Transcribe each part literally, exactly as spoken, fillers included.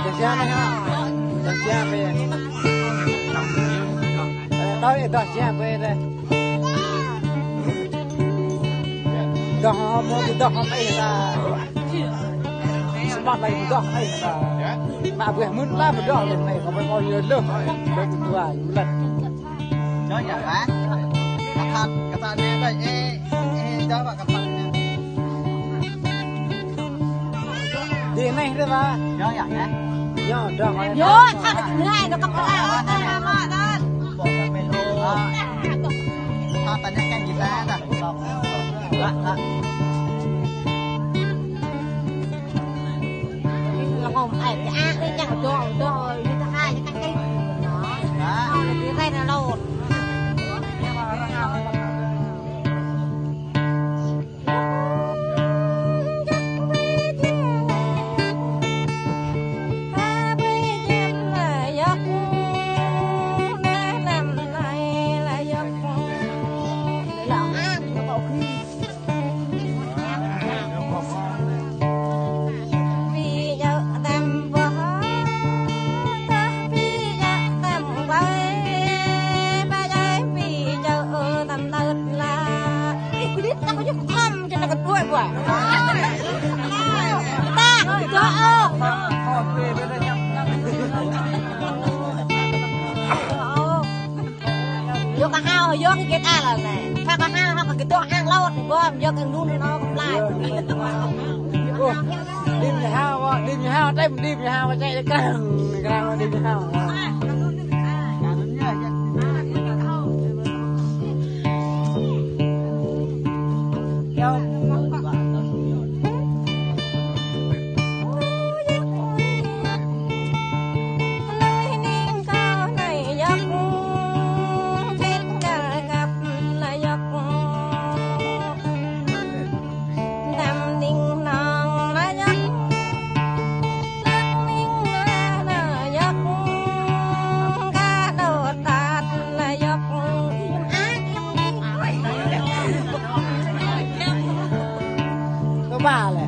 Dah siap ya? Dah siap ya? Eh, tahu ya, dah siap ya, dah. Dah hom, dah hom, eh, dah. Sơmah lagi dah, eh, dah. Mă ƀuh mơ̆n lah, dah, dah, dah. Kâo ƀuh kâo yơh lơh. Dah tuai, bulan. Čô yơh, hă? Kơtăt, kơtăt anai đơi, ê, ê, čô ƀă kơtăt anai. Đi anai đơi, ƀă. Čô yơh, hă? Yơh, đơ̆ng anai. Yơh, thăt kơ anai, anai, anai, anai, anai. Ƀă kơ anai. Thăt anai kơ kita đah. Ƀă, ƀă. Lŏm ai, ai, ai, čang dŏ, dŏ, ñu ta hai, čang keng. Ñu rai na lŏn. Yua kơ hao, yua kơ gĕt a lă anai. Hao kơ hao, hao kơ gĕt dŏ hăng lŏn, gom, yua kơ nun anŭn kơ plai. Ơ, đĭm ñu hao, đĭm ñu hao, đĭm, đĭm ñu hao, čai krang, krang, đĭm ñu hao. Kơ ba lĕ.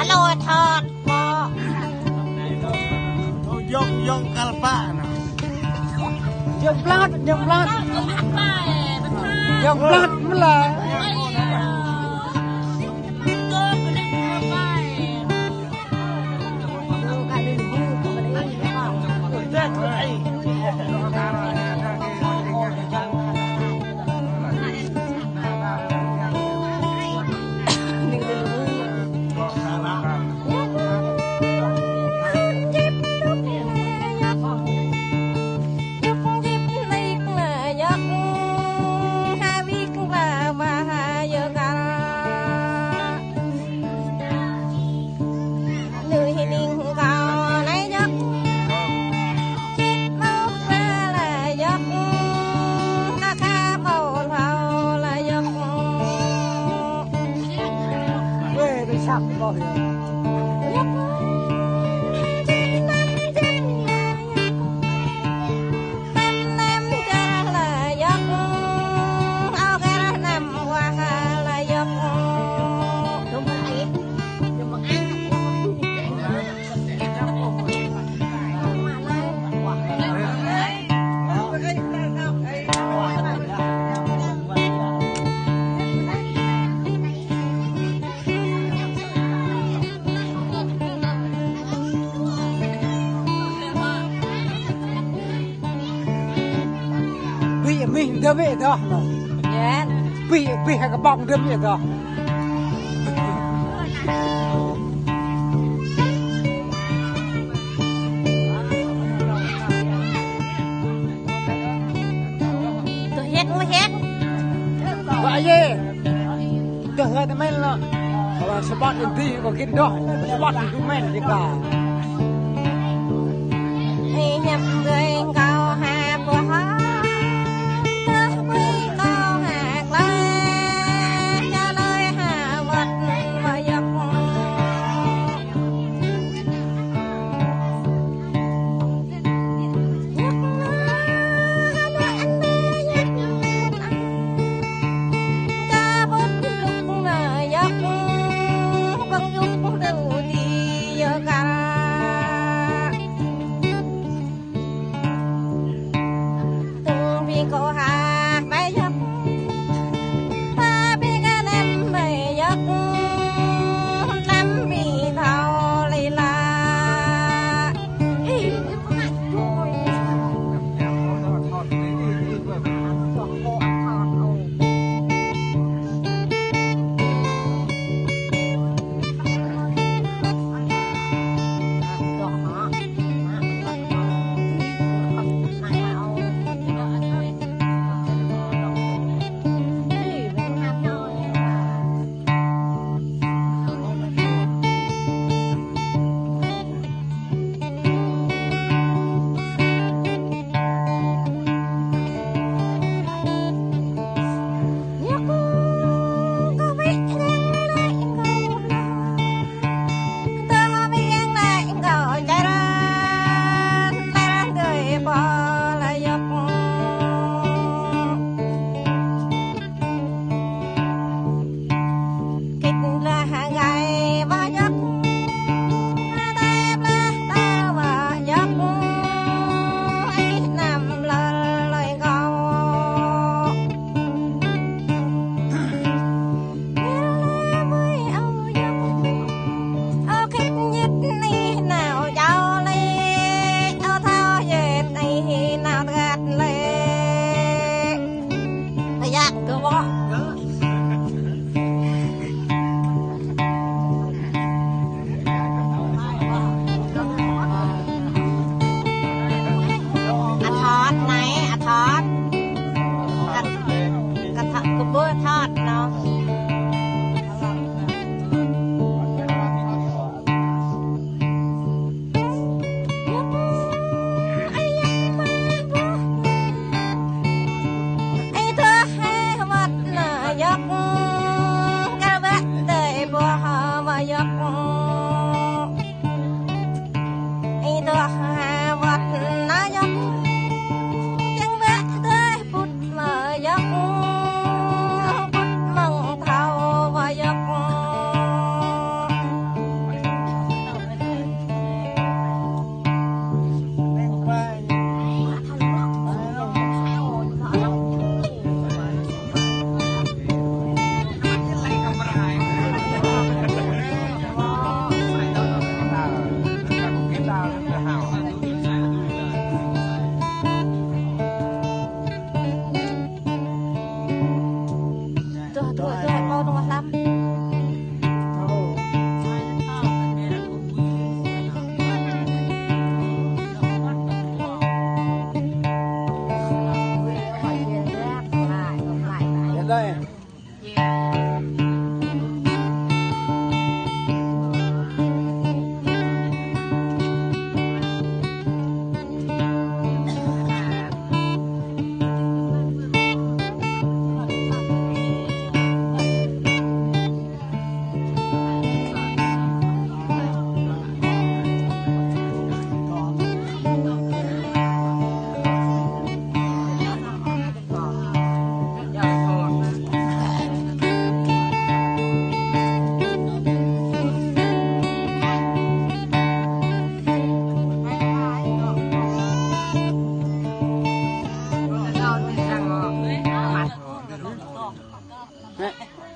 Alo, thot. Yŏng, yŏng kal pă anai. Yŏng blat, yŏng blat. Yŏng blat mơ̆ lĕ. Pih dơ̆m ih dah. Yen. Pih, pih hă kơ pŏng dơ̆m ih dah. Tui hiăk, tui hiăk. Wah ye. Tui hiăk tơ mel lah. Kâo sơbat ƀing gih kâo kĭn dah. Sơbat ƀing gih mel dih kâo. Ih ñăm gơi kâo ha pô ha. Tơh bơi kâo ha klai. Čơlơi ha wăt mơyŏk. Ăt thot anai, ăt thot. Kơ, kơ thot, kơ ƀuh thot nô. Tuh, tuh, tuh, kâo tuh lăm.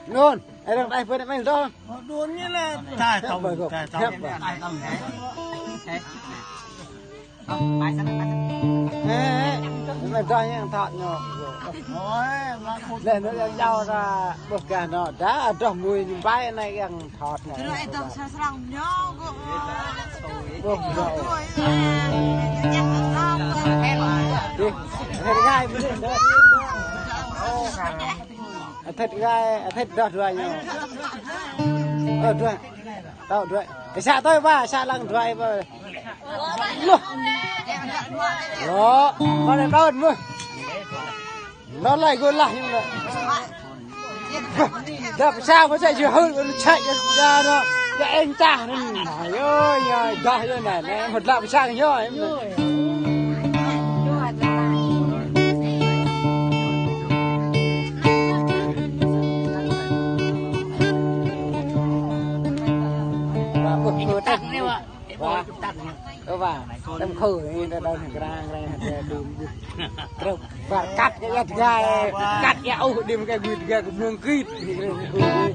Nôn, ai đang đai phơi mày đó. Đuôn như là tài tổng, tài tổng. Ê, ê, ê. Dah yang thot ñu. Ôi, mă khut. Lĕ ñu yang jao ra, ƀuh gah ñu. Dah, dah mui ñu pai anai yang thot. Terus itu sasrang ñu kok. Ƀuh ñu. Ih, thot gai mui. Thot gai, thot dah dua ñu. Ơ, dua. Tao dua. Ơ, sa tao ba, sa lăng dua ba. Loh. Loh, kơ anai tao mui. Nó lại gô lah ñu lĕ. Đập sa kơ sa jư hư, nó chạy ra nó. Ya eng ta nó. Ơi, ya, dah ya anai, anai, một lăm sa ñu. Ơ, ba, em khử, em đã đau grang, grang, grang, đơm. Trơ̆k, ba, cắt cái yăt gai, cắt ya, ôh, đêm cái gưt gai, cái mương gưt. Rồi.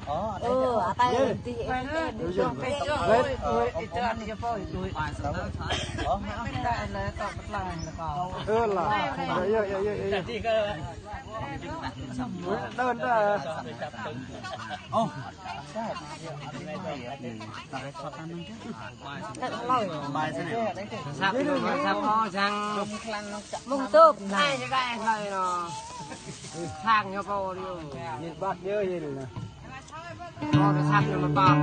Ơ, atai ti em em. Ơ, là. Ơ, ơ, ơ, ơ, ơ. Đơn đó. Ơ. Sắp, sắp có sang. Mông tốp. Ai, cái, cái, cái, nó. Sang cho cô đi. Nhìn bắt nhớ gì nữa. Có cái sắp cho nó to.